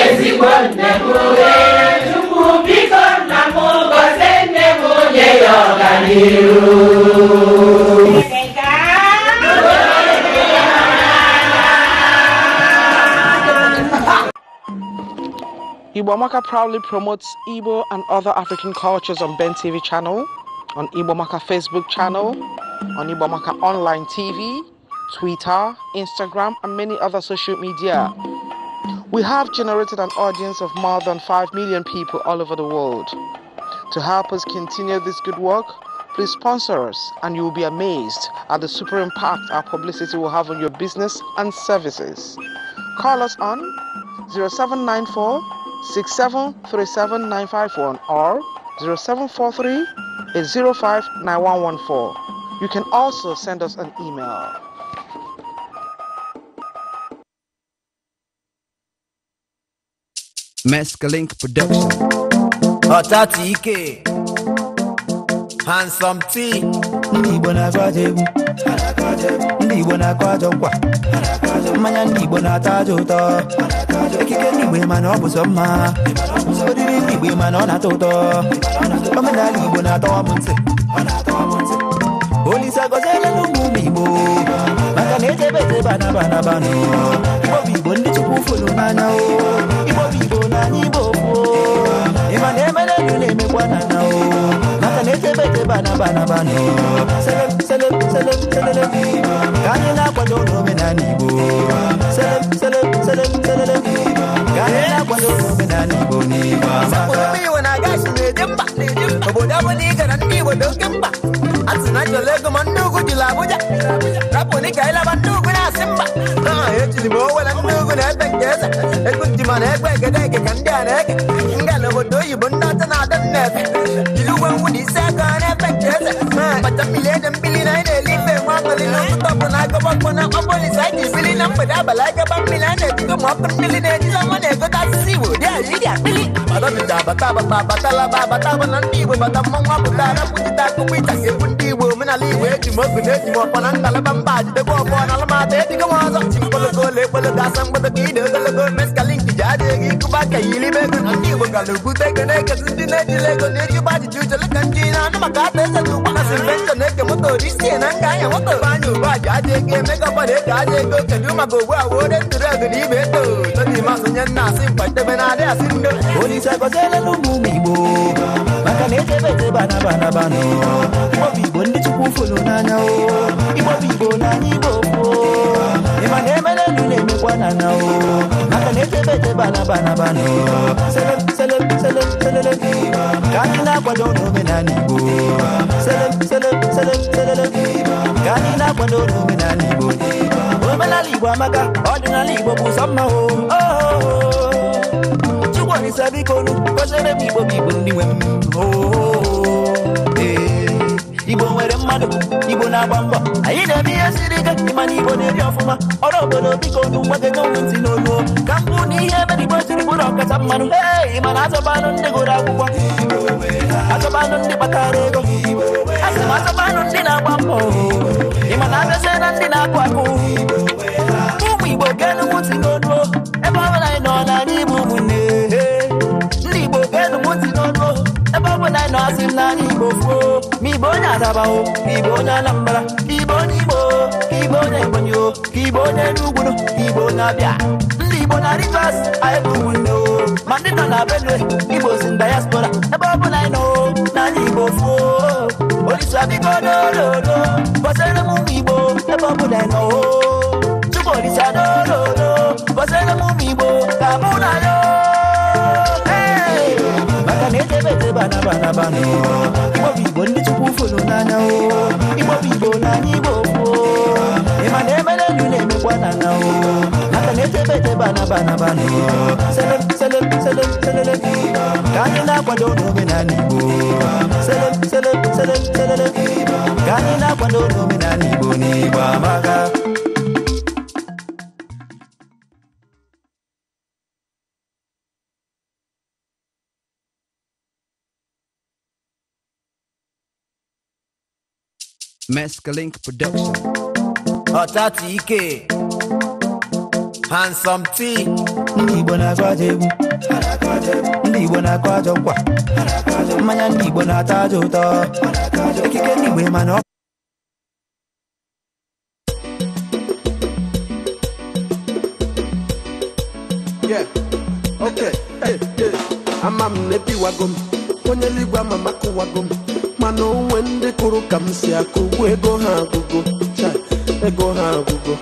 ezigbo nne m ee, Chukwu biko nna m gọzie nne m nye ya ọganiru. Igbo Amaka proudly promotes Igbo and other African cultures on Ben TV channel, on Igbo Amaka Facebook channel, on Igbo Amaka online TV, Twitter, Instagram, and many other social media. We have generated an audience of more than 5 million people all over the world. To help us continue this good work, please sponsor us and you will be amazed at the super impact our publicity will have on your business and services. Call us on 0794 6737 951 or 0743 805 9114. You can also send us an email. Mescalink Production. Ọtati Ike, Handsome T. Ndị Igbo na-agụ ajọ egwu, ndị Igbo na-akụ ajọ nkwa, mmanya ndị Igbo na-atọ ajọ ụtọ, ekike ndị Igbo mana ọ bụ sọ mma, oriri ndị Igbo mana ọ na-atọ ụtọ, omenala Igbo na-atọwa m ntị. Olise agọziela n'ụmụ ụmụ Igbo, maka na ejebe ejebe anaba anaba nụ. Igbo bụ Igbo ndị Chukwu fụrụ n'anya o, Igbo bụ Igbo n'anya Igbo kwuo. Ịma na emere elu na-emekwa na na o, maka na ejebe ejebe anaba anaba nụ. Selem selem selem selele, ka anyị na-akwado n'omenala Igbo. Selem selem selem selele, ka anyị na-akwado n'omenala Igbo n'Igbo amaka. Igbo na-aga na-eje mba, obodo ọ bụla ị gara ndị Igbo dị oke mkpa. Asị na chọrọ ego ma ndị ugwu jiri Abuja, rapụ ka ịlaba ndị ugwu na-asị mba. Ejiri m owere ndị ugwu na-efe nke eze, ego njima na egbe egede ege ka ndị a na-ege. Nga n'obodo oyibo ndị ọcha na-adị m na-efe, jiri uwe ngwụ na isi aka na-efe nke eze. Kpacha mmiri ede mmiri na anyị na-eli ife nwe abalị na ụtụtụ ọbụ na agọba mkpọ na akpọ polisi anyị ji bili na mgbede abalị agaba mmiri a na-ejigo ma ọkụ mmiri na-ejila nwa na-egote asịsị Igbo dị ala ịdị akpịlị. Ọdọdịda abata abata abatalaba abata aba na ndị Igbo bata mmọnwụ apụta arapụjite akụkọ ịchaka egwu ndị Igbo omenala Igbo eji m ogu na eji m ọfọ na ngalaba mba jidekwa ọfọ na alụmata ejigo m ọzọ chi mkpologo ole ekpologo asa mgbado ka ide ogologo meskalink ji aja ego ịkụba aka ya ilibe ego na ndị Igbo gara ubute ego na-ekezi ndị na-ejila ego na-ejikwa ajụjụ uche leka ndị na-anụ maka ata eze na ụgbọ na sinvenshọn na-eke moto risie na nga anya moto anya ugbu a ji aja ego emeka ọgbada ego aja ego kedu maka ugbu a wore ntụrụ ego na ibe eto tony masonye nna asị mkpa na-adị asị ndo. Olise agọziela n'ụmụ ụmụ Igbo, maka na ejebe ejebe anaba anaba nụ. Igbo bụ Igbo ndị Chukwu fụrụ n'anya o, Igbo bụ Igbo n'anya Igbo kwuo. Ịma na emele elu na-emekwa na na o maka na etebe etebe anaba anaba nụ sele sele sele selele ka anyị na-akwado n'omenala Igbo sele sele sele selele ka anyị na-akwado n'omenala Igbo omenala Igbo amaka ọdịnala Igbo bụ sọ mma o Chukwu Olisa biko nu gọziere m Igbo bụ Igbo ndị nwe m Igbo nwere mmadụ Igbo na-agba mbọ anyị na-eme ihe siri ike ịma na Igbo na-eri ọfụma ọrụ obodo biko nu gbagego m ntị n'olu ka m bụ na ihe mere Igbo jiri bụrụ ọkacha mmanụ ee ịma na azọbanụ ndị gụrụ akwụkwọ azọbanụ ndị kpatara ego asị m azọbanụ ndị na-agba mbọ ịma na abịazie na ndị na-akụ akụ ụmụ Igbo geenụ m ntị n'olu ebe ọ bụla anyị nọ n'ala Igbo ụmụnne ndị Igbo geenụ m ntị n'olu ebe ọ bụla anyị nọ asị m n'ala Igbo fuo ma Igbo onye Asaba o ka Igbo onye Anambra ka Igbo onye Imo ka Igbo onye Ebonyi o ka Igbo onye Enugu ka Igbo onye Abịa ndị Igbo na Rivers anyị bụ ụmụnne o ma ndị nọ na Benue Igbo si diaspora ebe ọ bụla anyị nọ n'ala Igbo fuo Olisa biko dododo gọziere m ụmụ Igbo ebe ọ bụla anyị nọ o Chukwu Olisa dododo gọziere m ụmụ Igbo ka mụ na ya maka na etebe etebe anaba anaba nụ Igbo bụ Igbo ndị Chukwu fụrụ n'anya o Igbo bụ Igbo n'anya Igbo fuo ịma na emele elu na-emekwa na na o maka na etebe etebe anaba anaba nụ sele sele sele selele ka anyị na-akwado n'omenala Igbo sele sele sele selele ka anyị na-akwado n'omenala Igbo n'Igbo amaka. Mescalink Production. Ọtati Ike, Handsome T. Ndị Igbo na-agụ ajọ egwu, ndị Igbo na-akụ ajọ nkwa, mmanya ndị Igbo na-atọ ajọ ụtọ, ekike ndị Igbo mana ọ. Yeah, okay, hey, hey. Ama m na-ebiwago m, onye eluigwe ama m akụwago m. Mana onwe ndị kụrụ ka m si akụ ugwu ego ha agụgo cha ego ha agụgo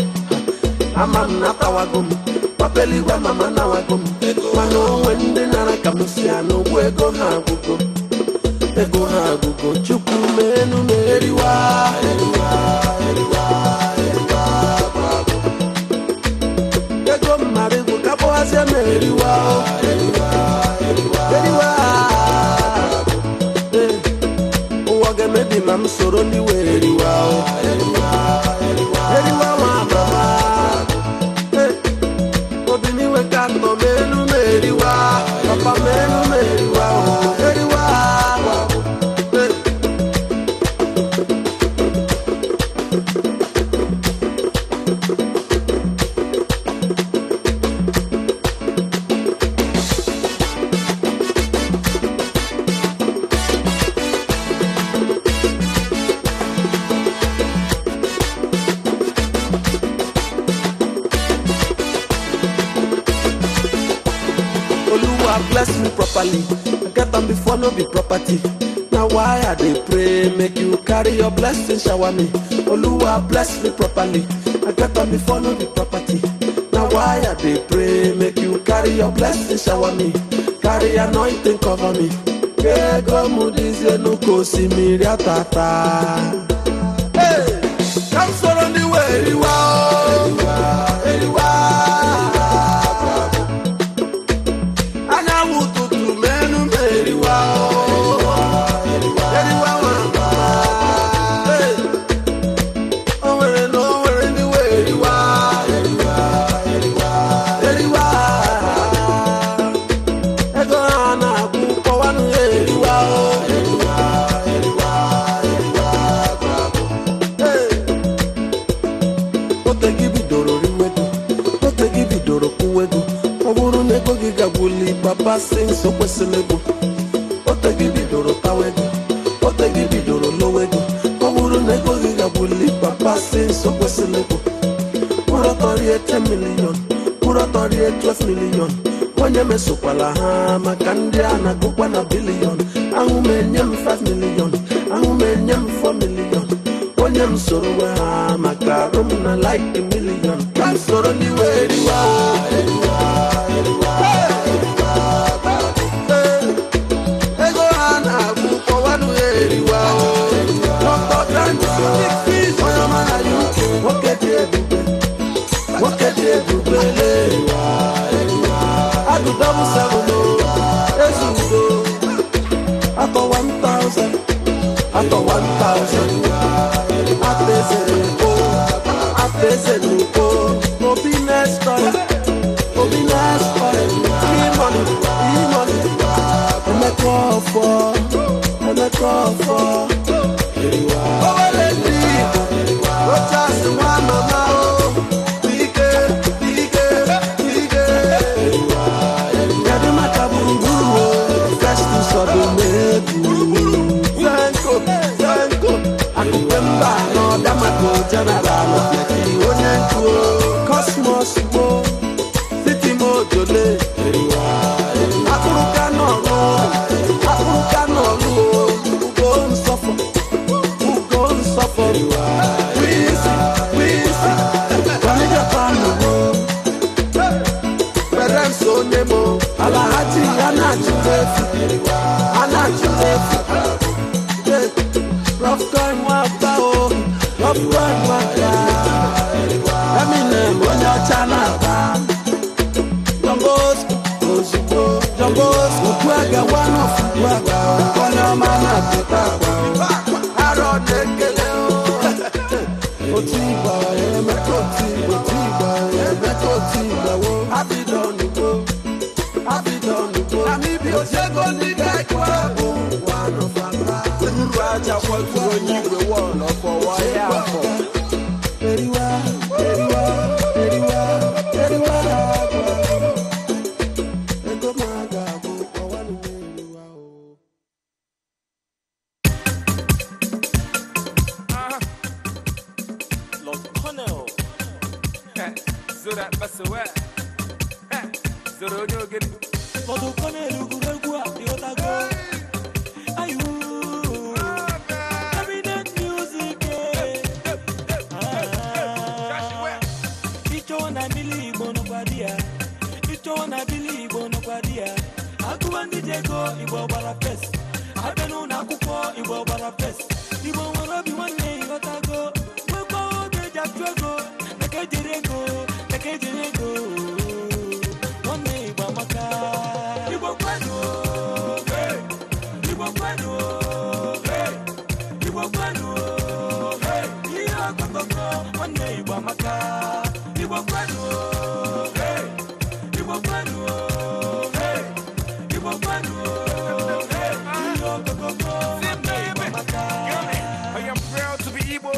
ama m natawago m papeligwe ama m anawago m mana onwe ndị nara ka m si anụ ugwu ego ha agụgo ego ha agụgo Chukwu menu m eriwa eriwa eriwa eriwa ego m mara egwu ka kpọghazie m eriwa eriwa eriwa ga-emebi ma m soro ndị were eriwa eriwa nwa mama obi m iwe ka atọ m elu m eriwa papa m elu m eriwa eriwa. Bless me properly. I get them before no be property. Now why I dey pray make you carry your blessing shower me. Oluwa bless me properly. I get them before no be property. Now why I dey pray make you carry your blessing shower me. Carry anointing cover me. Ego mudizie nuko osimiri atata. Hey, come soro ndị wee eriwa eriwa. Papa sings so kwesịrị egwu ote gị bidoro tawa ego ote gị bidoro lowe ego ọ bụrụ na ego gị gagbuli papa sings so kwesịrị egwu kwụrụ ọtọ rie 10 million kwụrụ ọtọ rie 12 million onye mesokwala ha maka ndị a na-agụkwa na bilion ahụ m enye m 5 million ahụ m enye m 4 million Onye m soro we ha maka arụ m na like a million. Ka m soro ndị wee riwa eriwa eriwa. Ego ha na-agwụ kpọwanụ ya eriwa. Dr. Grant onye ọma na UK. Nwoke dị ebube, nwoke dị ebube eriwa eriwa. Agụ 77 o, ezugo. Atọ 1000, atọ 1000. Atezere o, atezere o. Obi next story, Obi next story. E-money, e-money. Emeka ọfọ, Emeka ọfọ. Owele ndị Igbo, Rochas nwa mama o. Ike, ike, ike. Kedu maka gburugburu o? Festus Odumegwu. Zenko, Zenko. Akụkwe mba n'ọdamako general Obiaki onye nku o. Cosmos wo, City Mojole. Akụrụka n'ọlụ, akụrụka n'ọlụ o. Ugo nsọfọ, ugo nsọfọ. Wisi, wisi, Johnny Japan wo. Peremso onye mo, Alhaji Anachukwu efu, Anachukwu efu. Rough coin nwata o, rough coin nwata. Eminem onye ọcha na-aba. John Bosco ozugbo, John Bosco Okwu aga one of Okwu aga, onye ọma na-apụta akwa. Arọ na-ekele o. Otu Igbo Emeka, otu Igbo, otu Igbo Emeka, otu Igbo wo. Abidjan ugbo, Abidjan ugbo. Namibia osiego ndị ga-ekwe bụ one of Aba. Uru aja kwaturu onye igwe wọl ọfọwọ ya afọ. Eriwa, eriwa, eriwa, eriwa. Ego m aga bụ ọwanụ m eriwa o. Lord Connell. Zora Basawa. Zoro onye ogene. Lord Connell gụrụ egwu a ịghọtago. Ayu. Cabinet music. Icho na bili Igbo nọkwa di ya. Icho na bili Igbo nọkwa di ya. Agụba ndị ji ego Igbo gbara fes. Abịa n'ụlọ akwụkwọ Igbo gbara fes. Igbo nwere obi nwanne ịghọtago. Nwekwa oge eji achụ ego. Maka ejiri ego, maka ejiri ego. Nwanne Igbo amaka. Igbo kwenu, hey. Igbo kwenu, hey. Igbo kwenu, hey. Ihe ọkọkọkọ, nwanne Igbo amaka. Igbo kwenu, hey. Igbo kwenu, hey. Igbo kwenu, hey. Ihe ọkọkọkọ, nwanne Igbo amaka. I am proud to be Igbo.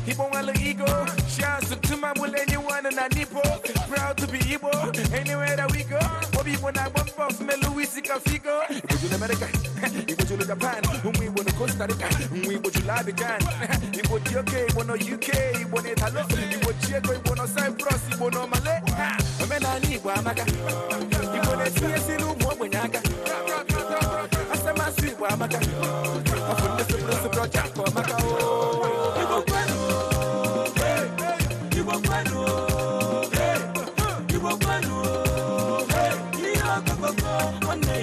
Igbo nwere ego. Shouts to my will anyone in Anipo. Proud to be Igbo. Anywhere that we go. Obi Igbo na bump off me Louis Figo. Igbo to America. Igbo to Japan. Ụmụ Igbo na Costa Rica. Ụmụ Igbo to Abidjan. Igbo dị okay, Igbo no UK, Igbo na Italo, Igbo Chiego, Igbo no Cyprus, Igbo no Malay. Omenala Igbo amaka. Igbo na-etinyesiri ụmụ ogbenye aka. Asamasụ Igbo amaka. Ọfụ ndị sụpụrụ sụpụrụ ọcha nke ọmaka o. Igbo kwenu, hey. Igbo kwenu, hey. Igbo kwenu, hey. Ihe ọkọkọkọ, nwanne